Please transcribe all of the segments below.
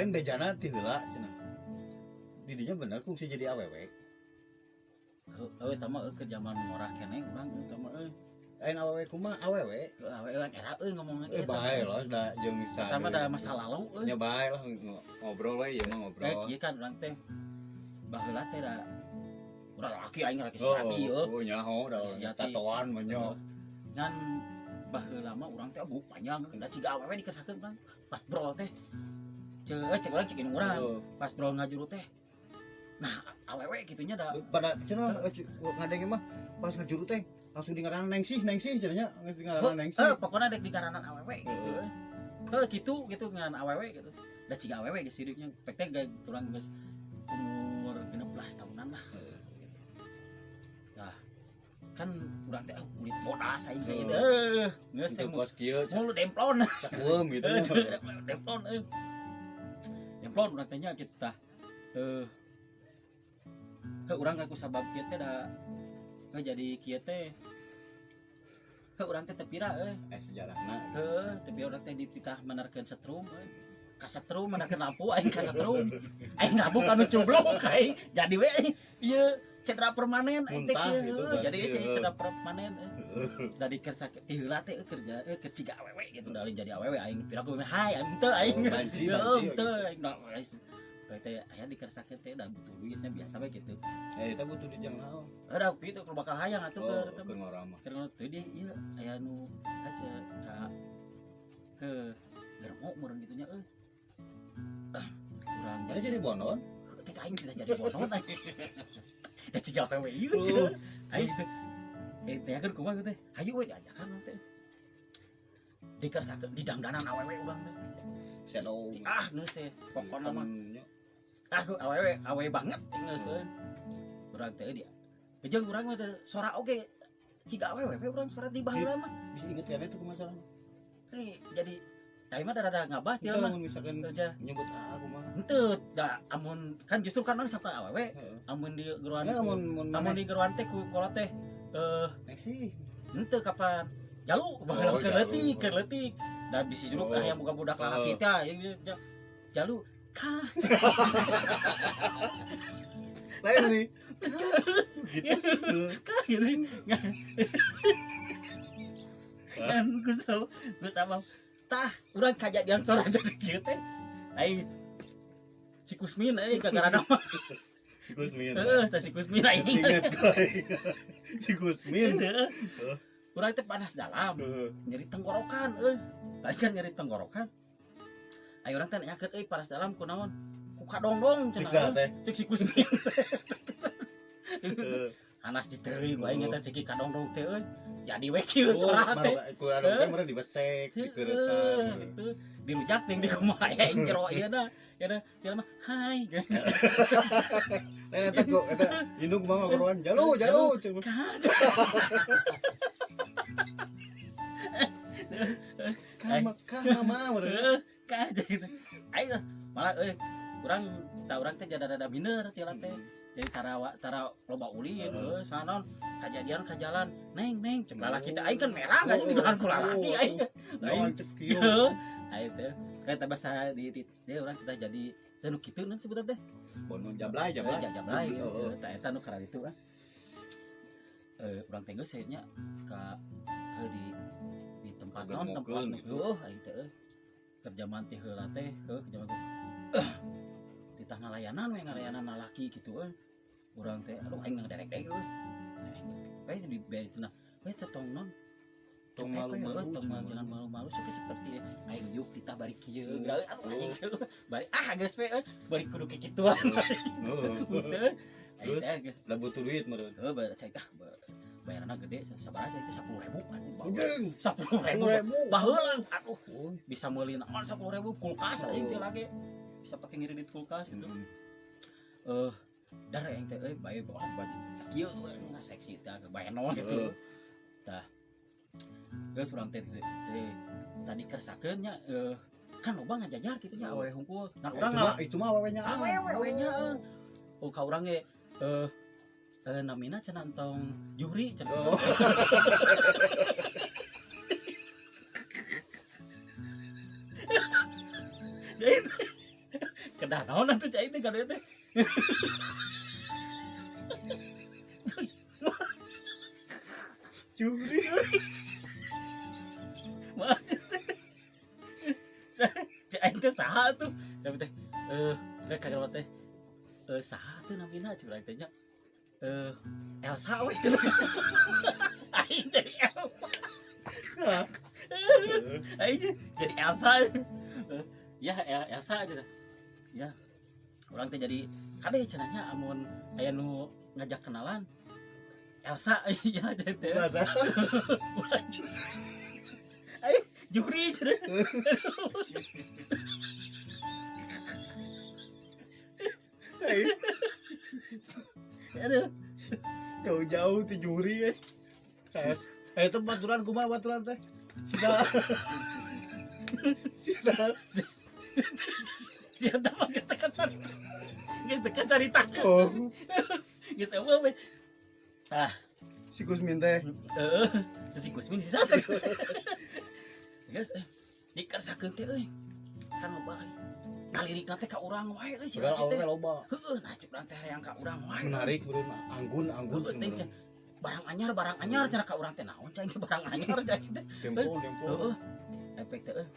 Lain bejana ti heula cenah. Didinya bener kungsi jadi awewe. Heuh eta mah keur jaman ngorah keneh urang eta mah euy. Lain awewe kumaha awewe? Awewe kan era euy ngomongna Eh bae lah da jeung Eta mah da masa lalu euy. Nya bae lah ngobrol we ieu mah ngobrol. Eh kieu kan urang teh baheula teh da urang laki aing laki sejati euy. Oh nyaho da tatoan mah nya. Ngan baheula mah urang teh buuk panjang da ciga awewe dikersakeun urang pas brol teh. Cek urang cek indung urang. Pas brol ngajuru teh. Nah, awewe kitunya da pada cenah ngadenge mah pas ngajuru teh langsung di ngaranan Nengsih, Nengsih cenah geus di ngaranan Nengsih. Heuh, pokona dek di ngaranan awewe gitu. Heuh, kitu gitu ngaran awewe gitu. Da ciga awewe geus hidupnya. Pek teh urang geus umur 16 tahunan lah. Nah, kan urang teh kulit bodas aing teh gitu. Geus kos kieu mulut demplon. Cakeum gitu. Demplon euy. Demplon urang teh nya kitu tah. Heuh urang kan ku sabab kieu teh da jadi kieu teh. Heuh urang teh teu pira euy. Sejarahna. Heuh, teu pira urang teh dititah menerkeun setrum euy. Ka setrum menerkeun lampu aing ka setrum. Aing ngabuk anu cubluk aing. Jadi we ieu cedera permanen aing teh kieu. Jadi cedera permanen euy. Da dikersa ti heula teh kerja keur ciga awewe gitu da lain jadi awewe aing pira ku hai aing teu aing. Banci teu aing. Teh aya dikersakeun teh da butuh duitnya biasa we gitu. Eh eta butuh duit jang naon? Ada gitu keur bakal hayang atuh keur ngora mah. Keur teu di ieu aya nu aja ka heuh germo meureun kitu nya euy. Urang jadi bonon. Teh aing teh jadi bonon aing. Da ciga awewe ieu cenah. Aing teh keur kumaha teh? Hayu we diajakan teh. Dikersakeun didangdanan awewe urang teh. Selo. Ah geus teh pokona mah. Aku awewe awewe banget geus euy. Urang teh dia. Jeung urang mah sora oge ciga awewe we urang sora di baheula mah. Bisa inget kan itu kumaha carana? Jadi aing mah rada ngabas dia mah. Mun misalkan nyebut aku mah. Henteu da amun kan justru kan urang sampai awewe amun di geroan amun di geroan teh ku kolot teh Nengsih. Henteu kapan jalu baheula keur leutik keur leutik. Da bisi juruk hayang boga budak lalaki teh jalu kah. Lain nih. Gitu. Kah gitu. Kan ku sama tah urang kajadian sora jadi kieu teh. Aing si Kusmin euy gara-gara mah. Si Kusmin. Heeh, tah si Kusmin aing. Ingat si Kusmin. Urang teh panas dalam, nyeri tenggorokan euy. Tadi kan nyeri tenggorokan. Ayo urang teh nanyakeun euy panas dalam kunaon? Ku kadongdong cenah. Cek si Kusmin. Hanas diteuri ku aing eta cek kadongdong teh euy. Jadi we kieu sora teh. Ku kadongdong teh meureun dibesek, dikeureutan gitu. Dirujak ting di kumaha aing jero ieu na. Ieu na mah hai. Eh eta ku eta indung kumaha ngobrolan jalu jalu. Kah mama meureun. Kah gitu. Aing malah euy urang ta urang teh jadi rada minder ti teh. Jadi tara loba ulin heuh soalna naon kajadian ka jalan neng neng cek lalaki teh aing kan merah kan di jalan ku lalaki aing. Aing cek kieu. Aing teh kayak bahasa di dia urang kita jadi teh nu kitu naon sebutan teh. Bonon jablay jablay. Jablay. Tah eta nu karena itu ah. Urang teh geus nya ka di tempat naon tempat heuh aing teh kerjaman teh heula teh heuh kerjaman teh titah ngalayanan we ngalayanan lalaki kitu euy urang teh aduh aing ngaderek-derek euy we di be cenah we teh tong non tong malu-malu tong jangan malu-malu sok seperti aing yuk titah bari kieu geura aduh anjing bari ah geus we euy bari kudu kikituan teu terus da butuh duit meureun heuh cai tah bayaranna gede sabaraha cai teh 10.000 anjing 10.000 baheula aduh bisa meuli naon 10.000 kulkas aing teh lagi bisa pakai ngiridit kulkas gitu. Dar aing teh euy bae bawa baju sakieu nah seksi teh bae naon gitu. Tah. Geus urang teh tadi kersakeun nya kan loba ngajajar kitu nya awewe hungkul. Ngan urang itu mah awewe nya. Awewe nya. Oh ka urang ge namina cenah entong Juhri cenah. Oh. Kedah naon atuh cai teh kadieu teh. Juri. Maaf teh. Cai teh saha tuh? Tapi teh saya kaget teh. Saha tuh namina curang teh nya. Elsa we cenah. Aing jadi Elsa. Aing jadi Elsa. Ya Elsa aja. Ya. Urang teh jadi kade cenahnya amun aya nu ngajak kenalan Elsa ya teh. Bahasa. Aing juri cenah. Aduh. Jauh-jauh ti juri euy. Itu baturan kumaha baturan teh? Sisa. Siapa mah geus teu cari. Geus teu caritakeun. Oh. Geus eueuh we. Ah, si Kusmin teh. Heeh, si Kusmin sisa teh. Geus dikersakeun teh euy. Kan loba kalirikna teh ka urang wae euy si teh. Loba. Heeh, nah cek urang teh hayang ka urang wae. Menarik meureun anggun teh. Barang anyar cenah ka urang teh naon cai teh barang anyar cai teh. Dempo. Heeh. Efek teh euy.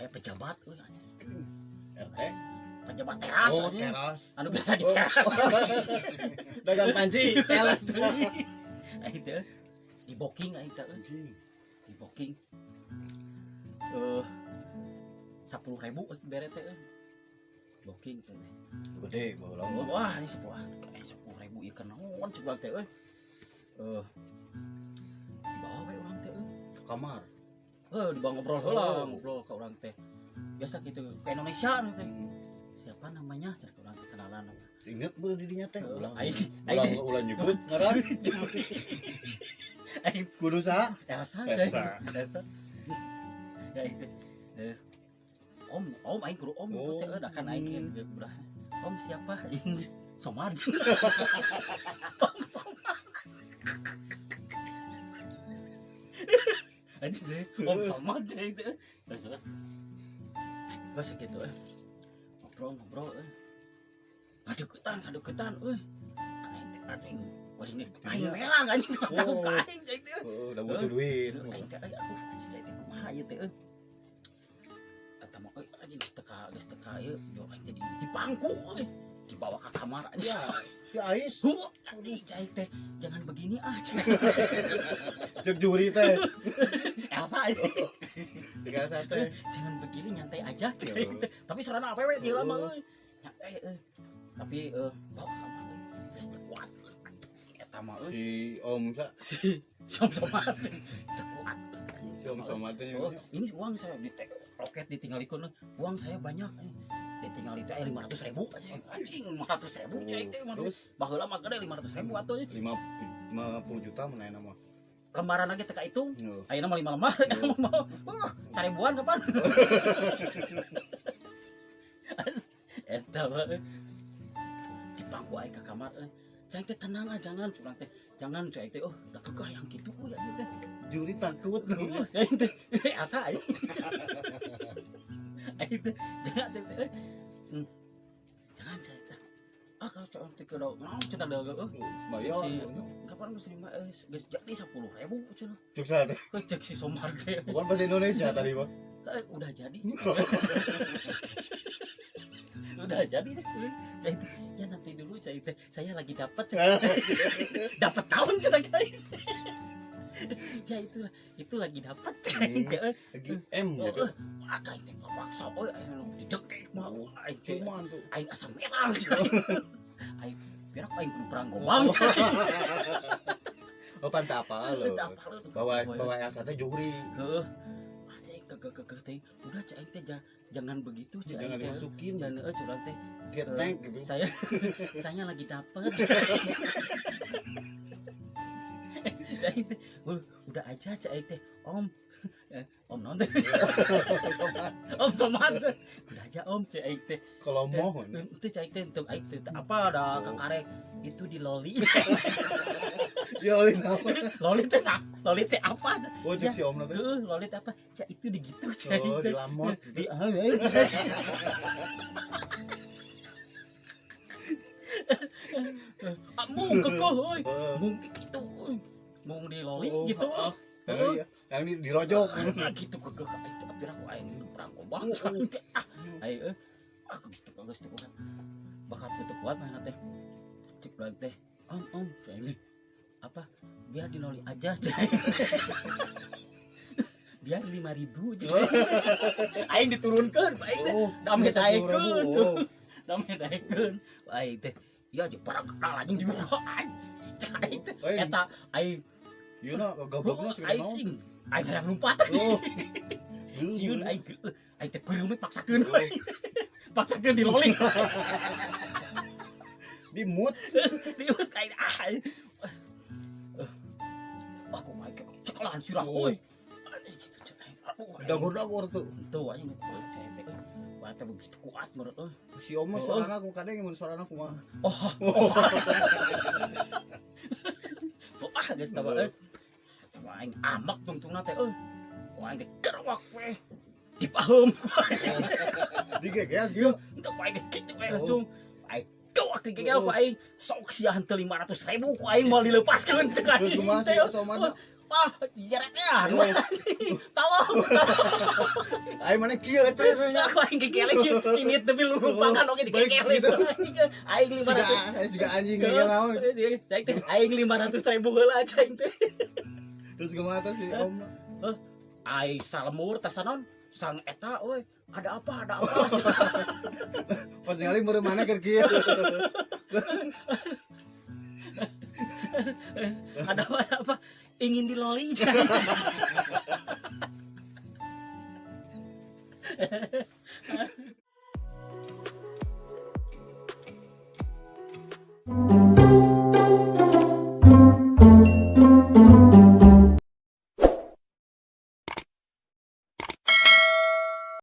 Aya pejabat euy anyar. RT. Pejabat teras. Oh, teras. Anu biasa di teras. Dagang panci, teras. Aing teh di booking aing teh. Di booking. 10.000 bere teh euy. Booking teh. Gede baheula. Wah, ini 10.000 ieu keur naon cek urang teh euy. Dibawa we urang teh euy. Ke kamar. Heuh, dibawa ngobrol heula, ngobrol ka urang teh. Biasa kitu ke Indonesia nu teh. Siapa namanya? Cek urang teh kenalan. Ingat meureun di dinya teh ulah. Aing ulah nyebut ngaran. Aing kudu saha? Elsa. Elsa. Ya itu. Om aing kudu om teh da kan aing ge udah. Om siapa? Somar. Om Somar. Anjing, Om Somar teh itu. Terus terus gitu ngobrol ngadeukeutan euy. Aing teh aing aing merang anjing tahu ka aing cai teh. Heeh, udah butuh duit. Aing teh aduh anjing cai teh kumaha ieu teh euy. Eta mah euy anjing geus teka ieu yo aing teh di pangku euy. Dibawa ke kamar anjing. Ya, Ais. Huh, cai teh jangan begini ah cai. Cek juri teh. Elsa. Cek Elsa teh. Jangan begini nyantai aja cai teh. Tapi sarana awewe di lama euy. Nyantai euy. Tapi bawa ke kamar euy. Geus teu kuat. Eta mah euy. Si Om sa. Si Om Somad teu kuat. Si Om Somad teh. Oh, ini uang saya di roket ditinggalikeun. Uang saya banyak. Ditinggal itu 500.000 aja. Anjing 500.000 nya itu mah. Terus baheula mah gede 500.000 atuh 50 juta mun aya mah. Lembaran lagi teu kahitung. Ayeuna mah 5 lembar eta mah. 1000-an kapan? Eta mah. Di pangku aing ka kamar euy. Cai teh tenang ah jangan curang teh. Jangan cai teh oh da kekeh yang kitu euy anjing teh. Juri takut. Cai teh asa aing. Aing teh jangan teh. Jangan cai teh. Ah kalau cai teh kudu naon cenah da heuh. Sembahyang. Kapan geus lima geus jadi 10.000 cenah. Cek saha teh? Cek si Somar teh. Bukan bahasa Indonesia tadi mah. Udah jadi. Udah jadi cai teh. Ya nanti dulu cai teh. Saya lagi dapat dapat tahun cenah cai teh. Ya itu lagi dapat cai teh. Lagi M gitu. Wah cai teh paksa euy aing didekek mah aing teh. Aing asa merang cai. Aing berak aing kudu perang gobang cai. Oh pantah apa lo? Bawa Elsa teh juri. Heeh. Kekeh teh udah cai aing teh jangan begitu cai jangan dimasukin jangan curang teh tank gitu. Saya lagi dapat. Cai teh udah aja cai teh Om Om non teh. Om Somad. Udah aja om cek aing teh. Kalau mohon. Itu cek aing teh untuk aing teh apa ada kakare itu di loli. Ya loli naon? Loli teh nah, loli teh apa? Oh cek si omna teh. Heeh, loli teh apa? Cek itu di gitu cek. Oh, di lamot. Di mung kekeh euy. Mung di kitu euy. Mung di loli gitu. Iya, yang di dirojok. Nah, gitu kekeh itu apir aku aing perang kobak. Ah, aing euy. Aku geus teu kuat. Bakat teu kuat mana teh. Cek urang teh. Om, om, cek apa? Biar di loli aja. Biar 5.000. Aing diturunkeun, aing teh. Dame daekeun. Dame daekeun. Aing teh. Ya aja barang kenal anjing dibuka anjing. Cek aing teh. Eta aing ieu na gablokna sih naon. Aing hayang lumpat. Sieun aing aing teh peureum paksakeun. Paksakeun di loli. Di mut. Di mut aing ah. Aku aing cekelan sirah euy. Gitu cek aing. Dagor-dagor tuh. Tuh aing cek teh. Wah, teh begitu kuat menurut euy. Si om mah suarana ku kadeng mun suarana kumaha. Oh. Ah geus tah euy. Tah aing amak tungtungna teh euy. Ku aing gerwak we. Dipaheum. Digegel kieu. Teu ku aing kitu we langsung. Aing gawak digegel ku aing. Sok sia henteu 500.000 ku aing moal dilepaskeun cek aing. Terus kumaha si Somad? Ah, jeretnya. Tolong. Aing mana kieu terus nya. Aku aing gegel kieu. Ini demi lumpangan oge digegel. Aing 500. Siga anjing gegel naon. Aing 500.000 heula aing teh. Terus kumaha teh si Om? Heuh. Aing salemur tasanon sang eta euy. Ada apa? Ada apa? Pas ningali meureun mana keur kieu. Ada apa? Ada apa? Ingin diloli.